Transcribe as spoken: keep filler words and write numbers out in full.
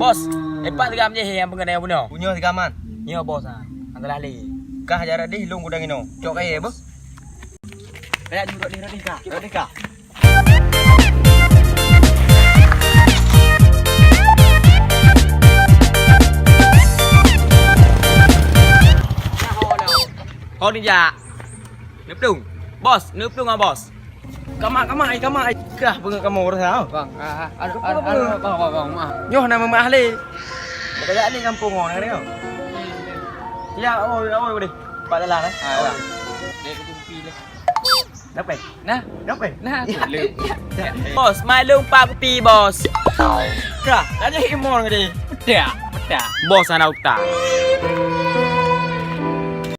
Bos, eh, pat tigam jih nyang peungeut nyang bunoe. Bunoe tigam man. Nyoe bos ah. Anggalah lé. Kah jarak deh lôn gudang inoe. Cok kayèe beuh. Kayak jurok deh, rot deh kah. Rot deh kah. Ho dijak. Neuplueng. Bos, neuplueng ah bos. Kamak, kamak, ai, kamak, ai. Kah peungeut kamoe rasa. Bang, ah, ah, aduh, aduh, aduh, bang, bang, bang, maaf. Nyoe na meumaah lé. Baka jak lé gampông nyoe, na nyoe. Ya, oh, oh, deh. Pak dalam eh. Ah, ya. Dek kupi lé. Dapat? Nah, dapat? Nah, ya. Bos, mai lôn pat kupi, bos. Kah, tadi imor deh. Pedak, pedak. Bos ana utak.